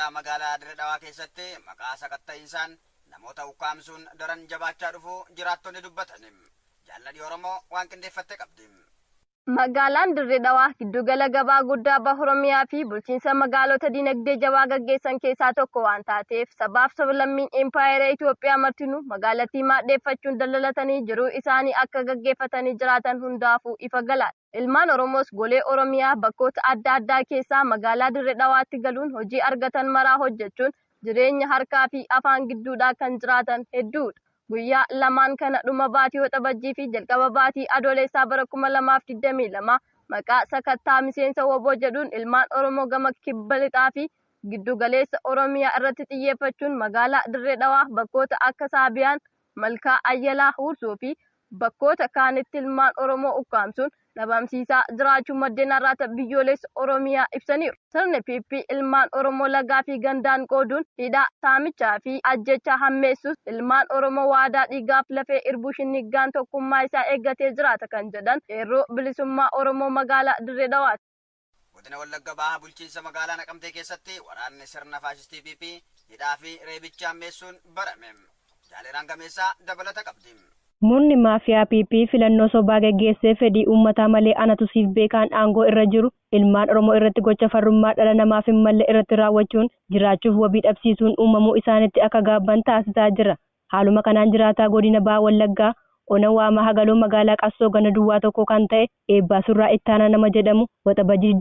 Bulchiinsa magaalaa Dirre Dhawaa keessatti maqaa sakatta'iinsaan namoota ukkaamsuun daran jabaachaa dhufuu jiraattonni dubbatan. Jaalladhi Oromoo waan qindeeffatte qabdi. Magaalaan Dirre Dhawaa giddugala gabaa guddaa baha Oromiyaa fi bulchiinsa magaalota dinagdee jabaa gaggeessan keessaa tokko waan taateef, sabaaf sablammiin impaayera Itoophiyaa martinuu magaalattii maadheeffachuun daldalatanii jiruu isaanii akka gaggeeffatanii jiraatan hundaafuu ifa galaadha. Ilmaan Oromoos golee Oromiyaa bakkoota adda addaa keessaa magaalaa Dirre Dhawaatti galuun hojii argatan maraa hojjechuun jireenya harkaa fi afaan gidduudhaa kan jiraatan hedduudha. Guyyaa lamaan kana dhuma baatii Waxabajjii fi jalqaba baatii Adoolessaa bara 2022 maqaa sakattaa miseensa WBO jedhuun ilmaan Oromoo gama kibba lixaa fi giddu galeessa Oromiyaa irratti xiyyeeffachuun magaalaa Dirree Dhawaa bakkoota akka Saabiyaan, Malkaa Ayyalaa, Huursoo fi bakkoota kaanitti ilmaan Oromoo ukkaamsuun dhabamsiisaa jiraachuu maddeen Arraata Biyyoolessa Oromiyaa ibsaniiru. Sirni PP ilmaan Oromoo lagaa fi gandaan qooduun hidhaa, saamichaa fi ajjechaa hammeessus, ilmaan Oromoo waadaa dhiigaaf lafee irbuu shinniggaan tokkummaa isaa eeggatee jiraata kan jedhan qeerroo bilisummaa Oromoo magaalaa Dirree Dhawaati. Godina Wallagga Bahaa bulchiinsa magaalaa Naqamtee keessatti waraanni sirna faashistii PP hidhaa fi reebicha hammeessuun barame. Jaaleeraan Gameessaa dabalata qabdi. Murni maafiyaa PP filannoo sobaa gaggeessee fedhii uummataa malee anatu siif beekaan aangoo irra jiru ilmaan Oromoo irratti gocha farrummaa dhala namaaf hin malle irratti raawwachuun jiraachuuf wabii dhabsiisuun uumamuu isaanitti akka gaabban taasisaa jira. Haaluma kanaan jiraataa godina Bahaa Wallaggaa ona Waamaa Hagaloo magaalaa Qassoo ganda duwwaa tokko kan ta'e Eebbaa Surraa Ittaanaa nama jedhamu Waxabajjii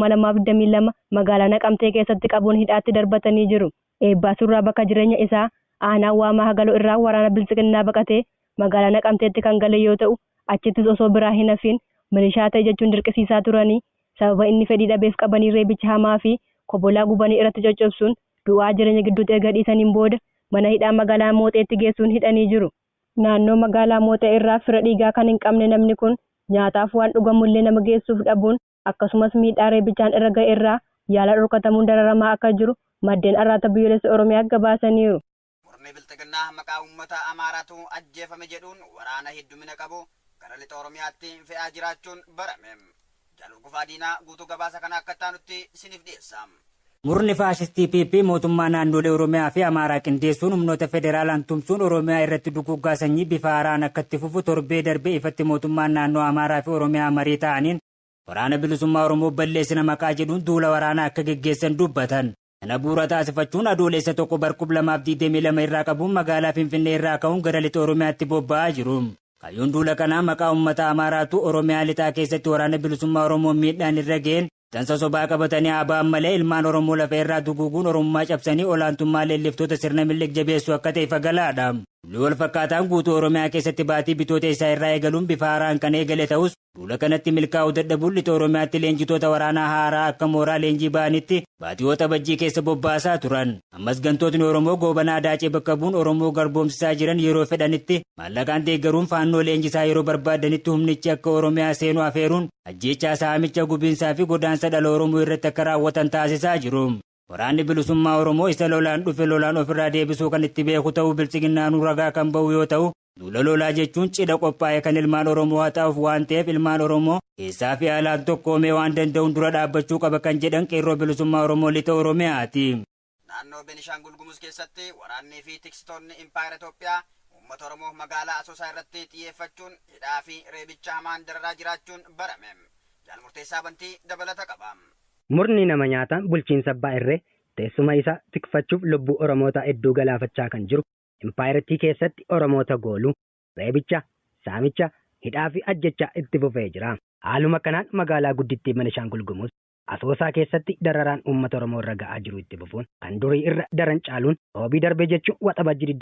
29,2022 magaalaa Naqamtee keessatti qabuun hidhaatti darbatanii jiru. Eebbaa Surraa bakka jireenya isaa aanaa Waamaa Hagaloo irraa waraana Biltsiginnaa baqatee magaalaa Naqamteetti kan gale yoo ta'u, achittis osoo biraa hin hafiin milishaa ta'e jechuun dirqisiisaa turanii, sababa inni fedhii dhabeef qabanii reebicha hamaa fi kobolaa gubanii irratti coccobsuun du'aa jireenya gidduutti erga dhiisaniin booda mana hidhaa magaalaa Mooxeetti geessuun hidhanii jiru. Naannoo magaalaa Mooxee irraa fira dhiigaa kan hin qabne namni kun nyaataaf waan dhugamullee nama geessuuf dhabuun, akkasumas miidhaa reebichaan irra ga'e irraa yaala dhorkatamuun dararamaa akka jiru maddeen Arraata Biyyoolessa Oromiyaa gabaasaniiru. Murni Bilxiginnaa maqaa uummata Amaaraatu ajjeefame jedhuun waraana heddumina qabu gara lixa Oromiyaatti fe'aa jiraachuun barame. Jaal Urgufaa Diinaa guutuu gabaasa kana akka itti isiniif dhiyeessa. Murni faashistii PP mootummaa naannolee Oromiyaa fi Amaaraa qindeessuun humnoota federaalaan tumsuun Oromiyaa irratti duguuggaa sanyii bifa haaraan akka itti fufu torbee darbee ifatti mootummaan naannoo Amaaraa fi Oromiyaa marii ta'aniin waraana bilisummaa Oromoo balleessina maqaa jedhuun duula waraanaa akka geggeessan dubbatan. Kana bu'uura taasifachuun Adoolessa 1 bar 2022 irraa qabuun magaalaa Finfinnee irraa ka'uun gara lixa Oromiyaatti bobba'aa jiru. Kaayyoon duula kanaa maqaa uummata Amaaraatu Oromiyaa lixaa keessatti waraana bilisummaa Oromoo miidhaan irra ga'een dansa sobaa qabatanii haa ba'an malee ilmaan Oromoo lafa irraa duguuguun Oromummaa cabsanii olaantummaa leelliftoota sirna Minilik jabeessuu akka ta'e ifa galaadha. Duulli wal fakkaataan guutuu Oromiyaa keessatti baatii bitoota isaa irraa eegaluun bifa haaraan kan eegale ta'us, duula kanatti milkaa'uu dadhabuun lixa Oromiyaatti leenjitoota waraanaa haaraa akka mooraa leenjii ba'anitti baatii Waxabajjii keessa bobbaasaa turan. Ammas gantootni Oromoo Goobanaa Daacee bakka bu'uun Oromoo garboomsisaa jiran yeroo fedhanitti maallaqaan deeggaruun faannoo leenjisaa yeroo barbaadanitti humnichi akka Oromiyaa seenuu afeeruun ajjeechaa, saamicha, gubiinsaa fi godaansa dhala Oromoo irratti akka raawwatan taasisaa jiru. Waraanni bilisummaa Oromoo isa lolaan dhufe lolaan ofirraa deebisuu kan itti beeku ta'uu Biltsiginnaanuu ragaa kan ba'u yoo ta'u, duula lolaa jechuun cidha qophaa'e kan ilmaan Oromoo haxaa'uuf waan ta'eef ilmaan Oromoo keessaa fi alaan tokkoomee waan danda'uun dura dhaabbachuu qaba kan jedhan qeerroo bilisummaa Oromoo lixa Oromiyaati. Naannoo Beenishaangul Gumuz keessatti waraannii fi tiksitoonni impaayera Itoophiyaa uummata Oromoo magaalaa Asoosaa irratti xiyyeeffachuun hidhaa fi reebicha hamaan dararaa jiraachuun barame. Jaal Murteessaa Bantii dabalata qaba. Murni nama nyaataan bulchiinsa abbaa irree teessuma isaa tikfachuuf lubbuu Oromoota hedduu galaafachaa kan jiru impaayerattii keessatti Oromoota gooluu, reebicha, saamicha, hidhaa fi ajjechaa itti fufee jira. Haaluma kanaan magaalaa guddittii Beenishaangul Gumuz Asoosaa keessatti dararaan uummata Oromoo irra ga'aa jiru itti fufuun kan durii irra daran caaluun roobii darbee jechuun Waxabajjii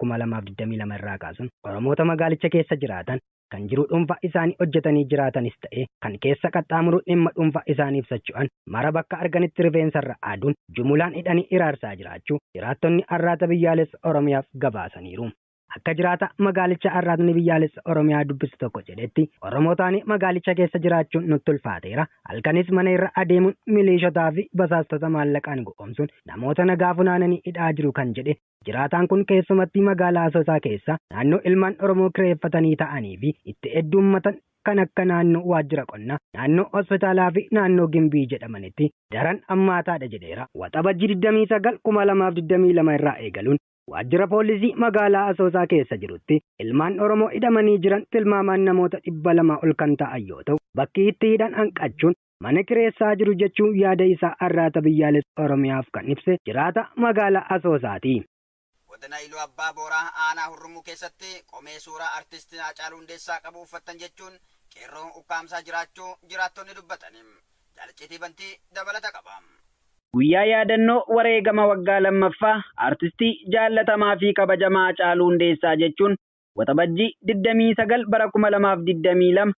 29,2022 irraa kaasuun Oromoota magaalicha keessa jiraatan kan jiruu dhuunfaa isaanii hojjetanii jiraatanis ta'e kan keessa qaxxaamuruun dhimma dhuunfaa isaaniif socho'an mara bakka arganitti rifeensarra aaduun jumulaan hidhanii iraarsaa jiraachuu jiraattonni Arraata Biyyaalessa Oromiyaaf gabaasaniiru. Akka jiraata magaalicha Arraatni Biyyaalessa Oromiyaa dubbisu tokko jedhetti, Oromoo taanee magaalicha keessa jiraachuun nutti ulfaateera. Halkanis mana irra adeemuun milishotaa fi basaastota maallaqaan go'oomsuun namoota nagaa funaananii hidhaa jiru kan jedhe jiraataan kun, keessumatti magaalaa Asoosaa keessa naannoo ilmaan Oromoo kireeffatanii ta'anii fi itti heddummatan kan akka naannoo waajjira qonnaa, naannoo hospitaalaa fi naannoo Gimbii jedhamanitti daran hammaataadha jedheera. Waxabajjii 29 2022 irraa eegaluun waajjira poolisii magaalaa Asoosaa keessa jirutti ilmaan Oromoo hidhamanii jiran tilmaamaan namoota 200 ol kan ta'an yoo ta'u, bakki itti hidhan hanqachuun mana kireessaa jiru jechuun yaada isaa Arraata Biyyaalessa Oromiyaaf kan ibse jiraata magaalaa Asoosaati. Godina Iluu Abbaa Booraa aanaa Hurrumuu keessatti qomee suuraa artistii Haacaaluu Hundeessaa qabu uffattan jechuun qeerroon ukkaamsaa jiraachuu jiraattonni dubbatani. Jaalacciitii Bantii dabalata qaba. Guyyaa yaadannoo wareegama waggaa lammaffaa artistii jaallatamaa fi kabajamaa Haacaaluu Hundeessaa jechuun Waxabajjii 29 bara 2022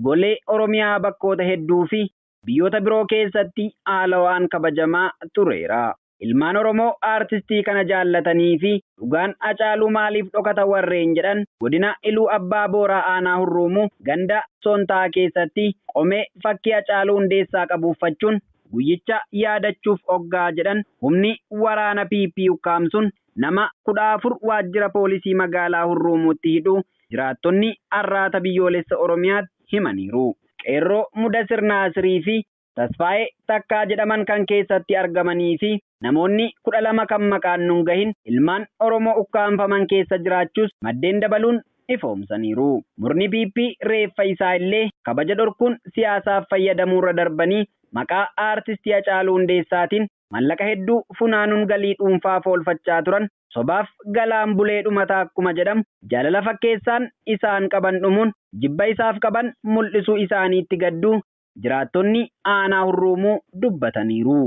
golee Oromiyaa bakkoota hedduu fi biyyoota biroo keessatti haala waan kabajamaa tureera. Ilmaan Oromoo artistii kana jaallatanii fi dhugaan Haacaaluu maaliif dhokata warreen jedhan godina Iluu Abbaa Booraa aanaa Hurruumuu ganda Sontaa keessatti qomee fakkii Haacaaluu Hundeessaa qabu uffachuun guyyicha yaadachuuf hoggaa jedhan humni waraana PP ukkaamsuun nama 14 waajjira poolisii magaalaa Hurruumuutti hidhuu jiraattonni Arraata Biyyoolessa Oromiyaatti himaniiru. Qeerroo Mudasir Naasirii fi Tasfaa'ee Takkaa jedhaman kan keessatti argamanii fi namoonni 12 kan maqaan nun gahin ilmaan Oromoo ukkaamfaman keessa jiraachuus maddeen dabaluun ifoomsaniiru. Murni PP reeffa isaa illee kabaja dhorkuun siyaasaaf fayyadamuurra darbanii maqaa aartistii Haacaaluu Hundeessaatiin mallaqa hedduu funaanuun galii dhuunfaaf oolfachaa turan sobaaf galaan bulee dhumataa akkuma jedhamu jaalala fakkeessaan isaan qaban dhumuun jibba isaaf qaban mul'isuu isaaniitti gadduu jiraattonni aanaa Hurruumuu dubbataniiru.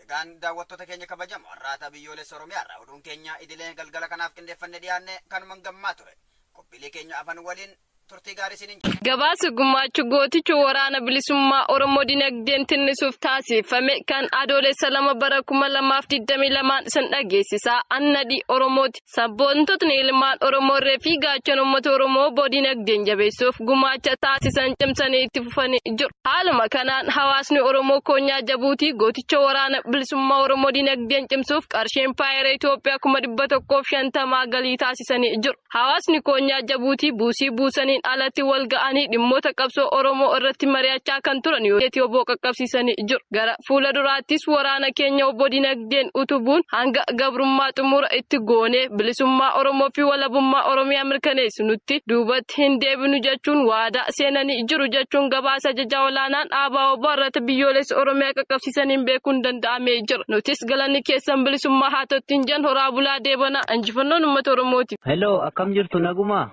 Egaan daawwattoota keenya kabajamoo Arraata Biyyoolessa Oromiyaa irraa oduun keenya idilee galgala kanaaf qindeeffannee dhiyaanne kanumaan gammaa ture. Qophiilee keenya afan waliin turtii gaarii isiniin jenna. Gabaasa gumaachuu gooticha waraana bilisummaa Oromoo dinagdeen tinnisuuf taasifame kan adoolessa 2 bara 2022 san dhageessisaa Annadhi Oromooti. Sabboontotni ilmaan Oromoo irree fi gaachana uummata Oromoo dinagdeen jabeessuuf gumaacha taasisan cimsanii itti fufanii jiru. Haaluma kanaan hawaasni Oromoo koonyaa Jabuutii gooticha waraana bilisummaa Oromoo dinagdeen cimsuuf qarshii impaayera Itoophiyaa 150,000 galii taasisanii jiru. Hawaasni koonyaa Jabuutii buusii buusanii alatti wal ga'anii dhimmoota qabsoo Oromoo irratti mari'achaa kan turan yoo obbo qaqqabsiisanii jiru. Gara fuula duraattis waraana keenya obbo dinagdeen utubuun hanga gabrummaa xumura itti goonee bilisummaa Oromoo fi walabummaa Oromiyaa mirkaneessinutti duubatti hin deebinu jechuun waadaa seenanii jiru jechuun gabaasa ajajaa olaanaan dhaabaa obbo Arraata Biyyoolessa Oromiyaa qaqqabsiisaniin beekuun danda'amee jira. Nutis galanni keessan bilisummaa haa ta'u ittiin jan horaa bulaa deebanaa injifannoon uummata Oromooti. Hello, akkam jirtu nagumaa?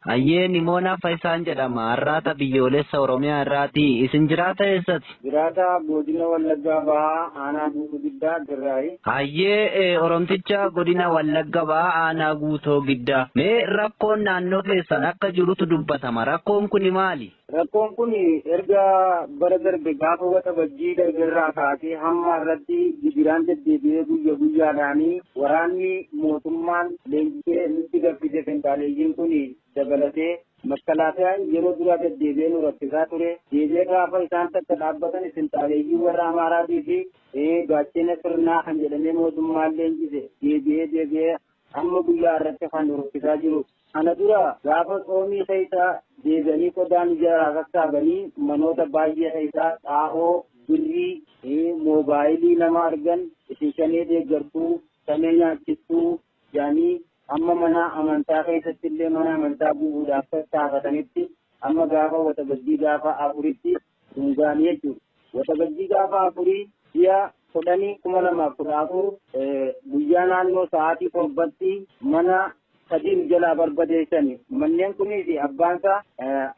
Ayyee Nimoonaa Faayisaan jedhama. Arraata Biyyoolessa Oromiyaa irraati. Isin jiraata eessatti? Jiraata godina Wallaggaa Bahaa aanaa Guutuu Giddaa Dirraayi. Ayyee Oromticha godina Wallaggaa Bahaa aanaa Guutuu Giddaa. Mee rakkoon naannoo keessan akka jirutu dubbatama. Rakkoon kuni maali? Rakkoon kun erga bara darbe gaafa waxabajjii darbe irraa kaasee hamma irratti gibiraan deddeebi'ee guyya guyyaadhaanii waraanni mootummaan leenjisee nutti gabbise fentaaleeyyiin kun dabalatee makkalaafiyaan yeroo duraa deddeebi'ee nu rakkisaa ture. Deebi'ee gaafa isaan takka dhaabbatan fentaaleeyyii warra Amaaraatii fi gaachena sirnaa kan jedhamee mootummaan leenjise deebi'ee hamma guyyaa irratti kan nu rakkisaa jiru. Kana dura gaafa tsoomii keessaa deebi'anii qodaan ijaaraa sassaabanii manoota baay'ee keessaa xaa'oo, birrii, moobaayilii nama argan isin shanee deeggartuu, shanee nyaachistuu jedhanii amma mana amantaa keessatti illee mana amantaa bu'uudhaaf sassaabatanitti amma gaafa waxabajjii gaafa 4tti dungaanii jechuudha. Waxabajjii gaafa 4 ji'a 10 2014 guyyaa naannoo sa'aatii 7tti mana sadiin jalaa barbadeessani. Manneen kunis abbaansa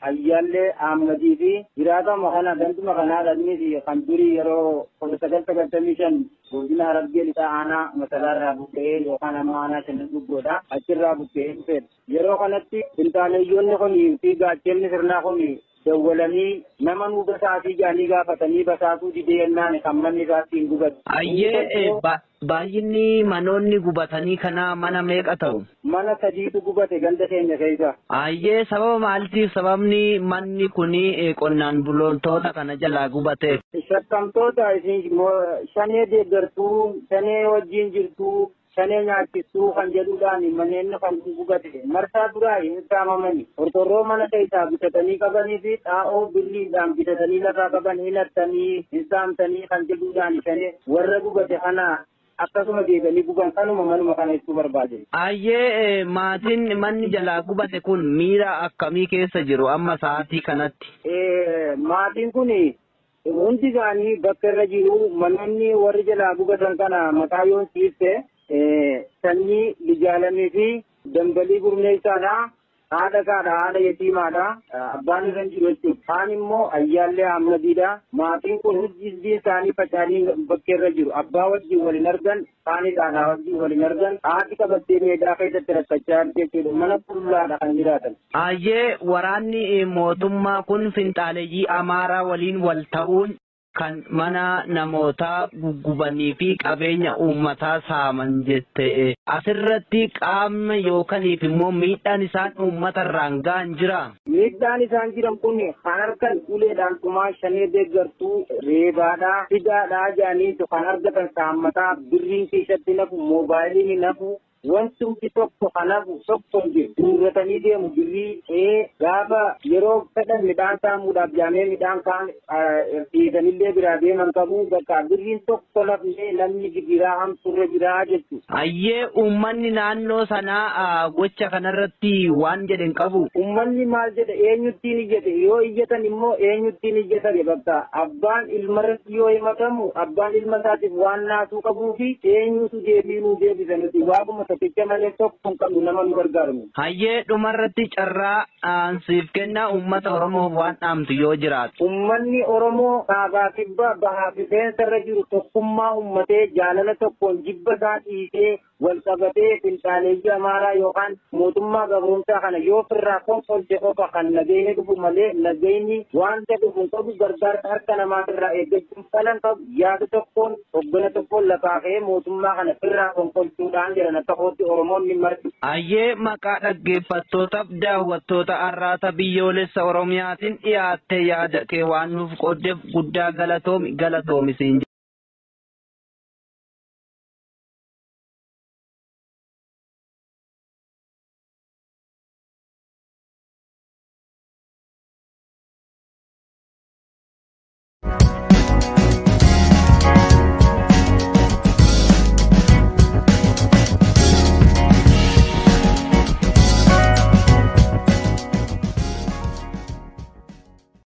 Ayyaallee Ahmadii fi jiraata kana ganduma kanaa dhabnis kan durii yeroo 1995 godina Harargee lixaa aanaa masalaarraa buqqa'ee yookaan amma aanaa shanan dhuggoodha achirraa buqqa'ee dhufeedha. Yeroo kanatti finxaaleeyyoonni kun fi gaachenni sirnaa kun dawwalanii nama nu basaasii jedhanii gaafatanii basaasuu didee jennaan kan manni isaa ittiin gubatu. Ayyee Baay'inni manoonni gubatanii kana mana meeqa ta'u? Mana 3tu gubate ganda keenya keessa. Ayyee sababa maaliitiif sababni manni kuni qonnaan bultoota kana jalaa gubateef? Shakkamtoota isin shanee deeggartuu, shanee wajjin jirtuu, shanee nyaachistuu kan jedhuudhaan manneen kan gubate. Marsaa duraa hin saamamani. Qorqorroo mana keessaa bitatanii qabanii fi xaa'oo birriidhaan bitatanii lafaa qaban hin hattanii hin saamtanii kan jedhuudhaan shanee warra gubate kana akkasuma deeganii guban kanuma manuma kana ibsuu barbaade. Ayyee maatiin manni jalaa gubate kun miira akkamii keessa jiru amma sa'aatii kanatti? Maatiin kun hundi isaanii bakka irra jiru. Manoonni warri jalaa gubatan kana maqaa yoon siifte sanyii Lijaalamii fi Dambalii Gurmeessaadha. Haadha isaadha, haadha yatiimaadha. Abbaan irra hin jiru jechuudha. Kaan immoo Ayyaallee Ahmadiidha. Maatiin kun hundi isaanii faca'anii bakka irra jiru. Abbaa wajjin waliin argan, kaanis haadha wajjin waliin argan. Haati qabattee meedaa keessatti rakkachaa jirti jechuudha. Mana qullaadha kan jiraatan. Ayyee waraanni mootummaa kun finxaaleeyyii Amaaraa waliin wal ta'uun kan mana namootaa guggubanii fi qabeenya uummataa saaman jette. Asirratti qaama yookaan immoo miidhaan isaan uummatarraan ga'an jira. Miidhaan isaan jiran kun kan harkan uleedhaan tumaa shanee deeggartuu reebaadhaa fidaadhaa jedhanii kan argatan saammataa birriin keessatti nafu moobaayiliin nafu. Wanti hundi tokko kanaaf tokko hin jiru. Guurratanii deemu birrii gaafa yeroo fedhan midhaan saamuudhaaf jaamee midhaan kaan dhiisanillee biraa deeman qabu bakka birriin tokko lafnee namni gidiraa hamturra jiraa jechuudha. Ayyee uummanni naannoo sanaa gocha kanarratti waan jedhe hin qabu. Uummanni maal jedhe eenyuttiin iyyate yoo iyyatan immoo eenyuttiin iyyatan bakka abbaan ilmarratti yoo himatamu abbaan ilma isaatiif waan naasuu qabuu fi eenyutu deebii nuu deebisa nuti waaquma tokkicha malee tokko hin qabnu nama nu gargaaru. Hayyee dhumarratti carraa siif kennaa uummata Oromoof waan dhaamtu yoo jiraatu. Uummanni Oromoo kaabaa kibba bahaa fi seensarra jiru tokkummaa uummatee jaalala tokkoon jibba isaa dhiisee wal qabatee finxaaleeyyii Amaaraa yookaan mootummaa gabroomsaa kana yoo ofirraa fonqolche qofa kan nageenyi dhufu malee nageenyi wanta dhufu hin qabu gargaarsa harka namaatirraa eeggachuun falan qabu yaada tokkoon hoggana tokkoon lafaa ka'ee mootummaa kana ofirraa fonqolchuudhaan jedhan akka kootti Oromoonni marti. Ayyee maqaa dhaggeeffattootaaf daawwattoota Arraata Biyyoolessa Oromiyaatiin dhiyaatte yaada kee waan nuuf qooddeef guddaa galatoomi galatoomi siin.